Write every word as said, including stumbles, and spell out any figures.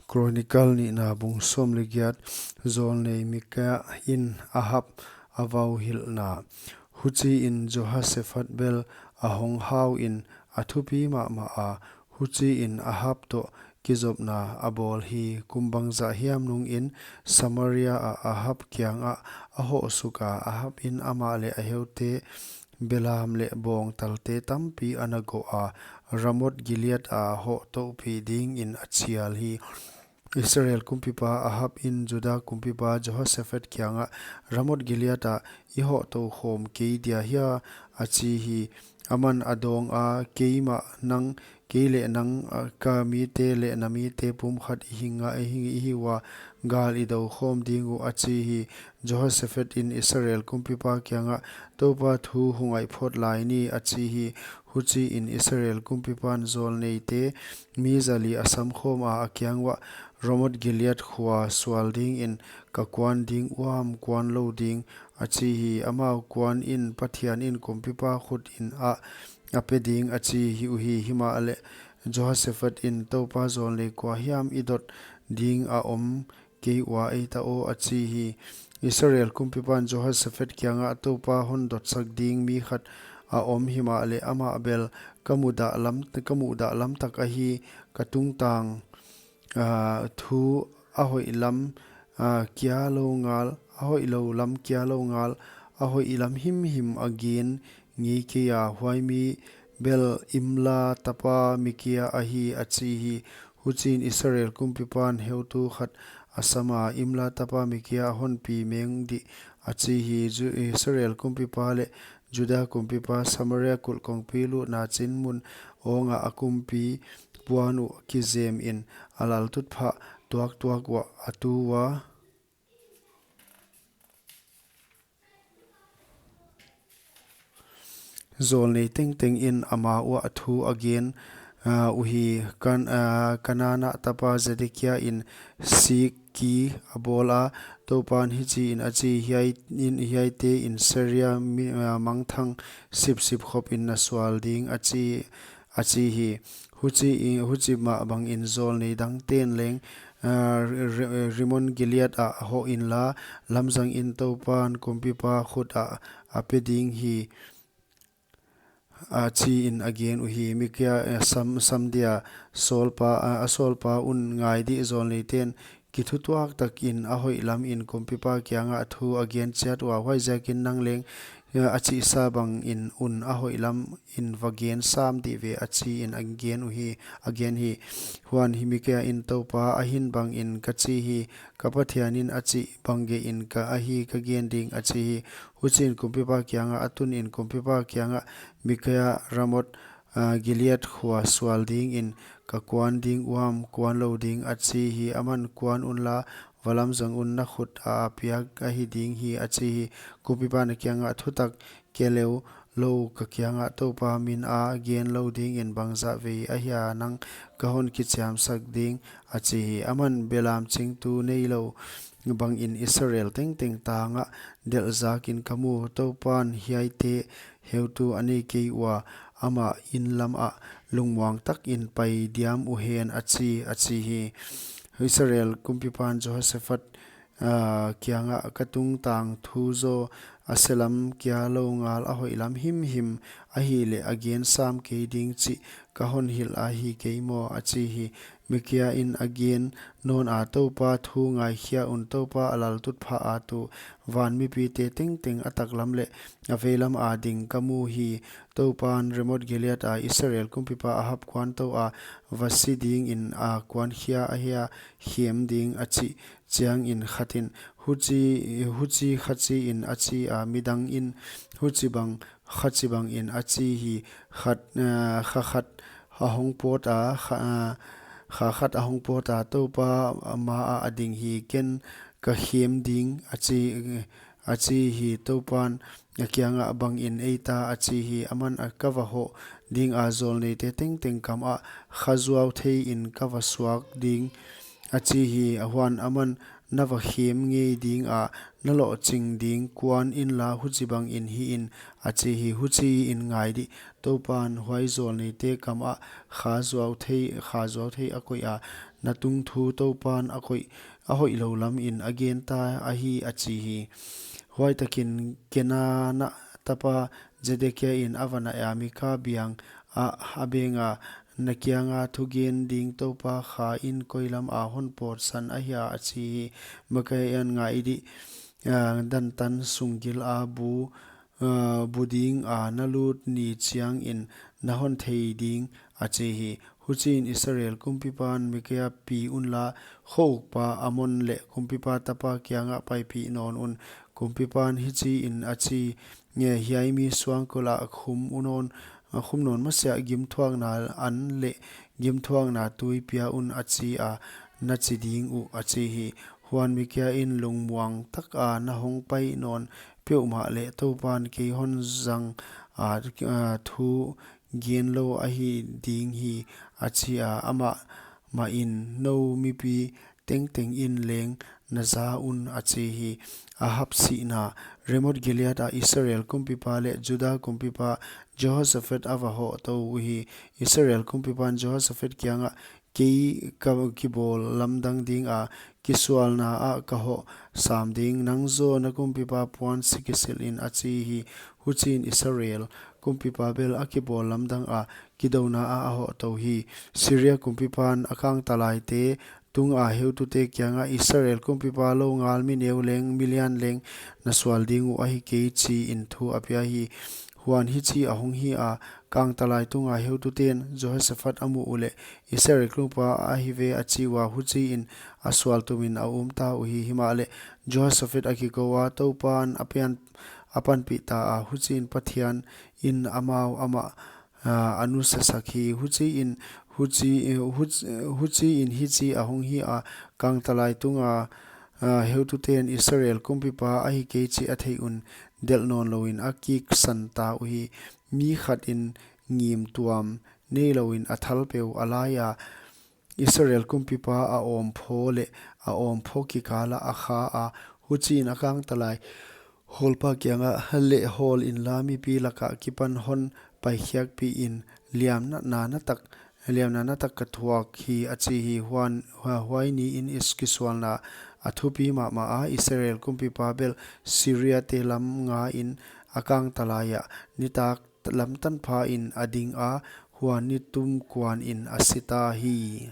Chronicle nihna bung sawm leh giat. Zawlnei Mika in Ahab a vauhilhna. Huchiin Jehoshaphat bel a hong hauin a thupi mahmah a, huchiin Ahab toh kizopna a bawl hi. Kum bangzah hiam nungin Samaria ah Ahab kiangah a hoh suk a, Ahab in amah leh a heute belam leh bawngtalte tampi a na goh a, Ramoth Gilead ah hoh touhpih dingin a chial hi. Israel kumpipa Ahab in Juda kumpipa Jehoshaphat kiangah, Ramoth Gilead ah i hoh tou khawm kei dia hia? a chi hi. Aman a dawng a, Keimah, nang, kei leh nang, a, ka mite leh na mite pumkhat i hi nga, i hi, i hi ua, gal i dou khawm ding uh, a chi hi. Jehoshaphat in Israel kumpipa kiangah, Toupa thu hong ngaih phot lai ni, a chi hi. Huchiin Israel kumpipan zawlneite mi zali a samkhawm a, a kiang uah, Ramoth Gilead khua sual dingin ka kuan ding uam, kuan lou ding, a chi hi. Amau kuan in Pathian in kumpipa khut in ah a pe ding, a chi hi uhi. Himahleh Jehoshaphat in, Toupa, zawlnei kua hiam i dot ding a om kei ua, ei ta aw, a chi hi. Israel kumpipan Jehoshaphat kiangah, Toupa hon dotsak ding mi khat a om, himahleh amah bel ka muhdah lam, ka muhdah lamtak ahi, ka tungtang, aa, thu a hoih lam, aa, kia lou ngal, a hoihlou lam kia lou ngal, a hoih lam himhim a gen ngei kei a, huai mi bel Imla tapa Mika ahi, a chi hi. Huchiin Israel kumpipan heutu khat a sam a, Imla tapa Mika a hon pi meng dih, a chi hi. Ju-, Israel kumpipa leh Juda kumpipa Samaria kulh kongpi lutna chin mun awngah a kumpi puan uh kizemin a laltutphah tuaktuak uah a tu ua. Zawlnei tengteng in ama uah thu a gen, aa, uhi. Kan-, aa, Kenana tapa Zedekia in sikki a bawl a, Toupan hichiin a chi, Hiai in, hiaite in Syria mi, aa, mangthang sipsip khopin na sual ding, a chi, a chi hi. Huchi, huchimah bangin zawlnei dangten leng, aa, Ri-, Ri-, Ramoth Gilead ah hoh inla, lamzangin Toupan kumpipa khut ah a pe ding hi, a chiin a gen uhi. Mika, aa, sam, sam dia sawlpa, aa, a sawlpa un ngai dih, zawlneiten kithutuak takin a hoih lamin kumpipa kiangah thu a gen chiat ua, huaiziakin nang leng, aa, a chihsa bangin un a hoih lamin va gen sam dih ve, a chiin a gen uhi, a gen hi. Huan Mika in, Toupa ahin bangin ka chi hi, ka Pathian in a chih bang geihin ka ahi ka gen ding, a chi hi. Huchiin kumpipa kiangah a tunin kumpipa kiangah, Mika, Ramoth, aa, Gilead khua sual dingin ka kuan ding uam, kuan lou ding, a chi hi. Aman, Kuan unla, va lamzang un, na khut ah a piak ahi ding hi, a chi hi. Kumpipan a kiangah, Thutak kia lou, lou ka kiangah Toupa min a gen lou dingin bangzah vei ahia nang ka hon kichiamsak ding, a chi hi. Aman, Belam chingtu neilou bangin Israel tengteng tangah delh zakin ka mu, Toupan hiaite heutu a nei kei ua, amah in lamah lungmuang takin pai diam uhen, a chi, a chi hi. Israel kumpipan Jehoshaphat, aa, kiangah, Ka tungtang thu zaw a se lam kia lou ngal, a hoih lam himhim ahihleh a gen sam kei ding chih ka hon hilh ahi kei maw, a chi hi. Mika in a gen nawn a, Toupa thu ngaikhia un, Toupa a laltutphah a tu van mipite tengteng a taklam leh a veilam ading ka mu hi. Toupan Ramoth Gilead a Israel kumpipa Ahab kuantou a va si dingin a kuankhia ahia, khem ding, a chih chiangin khatin, Huchi, huchi khachiin a chi a, midangin, Huchibang, khachibangin, a chi hi. Khat, aa, kha khat a hong pawt a, kha, aa, kha khat a hong pawt a, Toupa ma ah a ding hi, ken ka khem ding, a chi, a chi hi. Toupan a kiangah, Bangin ei ta, a chi hi. Aman, A ka va hoh ding a, zawlneite tengteng kamah kha zuau theiin ka va suak ding, a chi hi. Huan aman, Na va khem ngei ding a, na lohching ding kuan inla, huchibangin hihin, a chi hi. Huchiin ngai dih, Toupan huai zawlneite kamah kha zuauthei, kha zuauthei a koih a, na tungthu Toupan a koih, a hoihlou lamin a genta ahi, a chi hi. Huaitakin Kenana tapa Zedekia in a va naih a, Mika biang ah a beng a, na kianga thugen ding Toupa kha in koi lama hon pawtsan ahia, a chi hi. Mikaia'n ngai dih, ah, dantan sunggil a bu, ah, bu dinga na lut ni chiangin na hon thei ding, a chi hi. Huchiin Israel kumpipan, Mikaia pi unla, khoukpa Amon leh kumpipa tapa kiangah paipih nawn un. Kumpipan hichiin a chi, nge hiai mi suangkul ah khum un nawn, khum nawn masiah gimthuakna an leh gimthuakna tui pia un, a chi a, na chi ding uh, a chi hi. Huan Mikaia in lungmuang taka na hong pai nawn peuhmah leh Toupan kei hon zang a, a, thu gen lou ahi ding hi, a chi a, amah mahin nou mipi tengteng in leng na za un, a chi hi. Ahab sihna. Ramoth Gilead ah Israel kumpipa leh Juda kumpipa Jehoshaphat a va hoh tou uhi. Israel kumpipan Jehoshaphat kiangah, kei ka kibawl lamdang dinga, kisualna ah ka hoh sam ding, nang zaw na kumpipa puansilh kisilh in, a chi hi. Huchiin Israel kumpipa bel a kibawl lamdang a, kidouna ah a hoh tou hi. Syria kumpipan a kangtalaite tunga heutute kiangah, Israel kumpipa lou ngal mi neu leng mi lian leng na sual ding uh ahi kei, chiin thu a pia hi. Huan hichi a hong hi a, kangtalai tunga heututen Jehoshaphat a muh uleh, Israel kumpipa ahi ve, a chi ua, huchiin a sual tumin a um ta uhi. Himahleh Jehoshaphat a kikou a, Toupan a pian, a panpih ta a, huchiin Pathian in amau amah, ah, a nusiasak hi. Huchiin, huchi, huch-, huchiin hichi a hong hi a, kangtalai tunga, ah, heututen Israel kumpipa ahi kei chih a theih un, delh nawn louin a kiksan ta uhi. Mi khat in ngim tuam neilouin a thalpeu a lai a, Israel kumpipa a awmphaw leh a awmphaw kikala a kha a, huchiin a kangtalai hawlpa kiangah, leh hawl inla, mipi laka kipan hon paikhiakpih in, liamna, na, na tak, liamna na tak ka thuak hi, a chi hi. Huan, hua-, huai niin is kisualna a thupi mahmah a, Israel kumpipa bel Syriate lam ngain a kangtalai ah nitak lam tanpha in a ding a, huan nitum kuanin a si ta hi.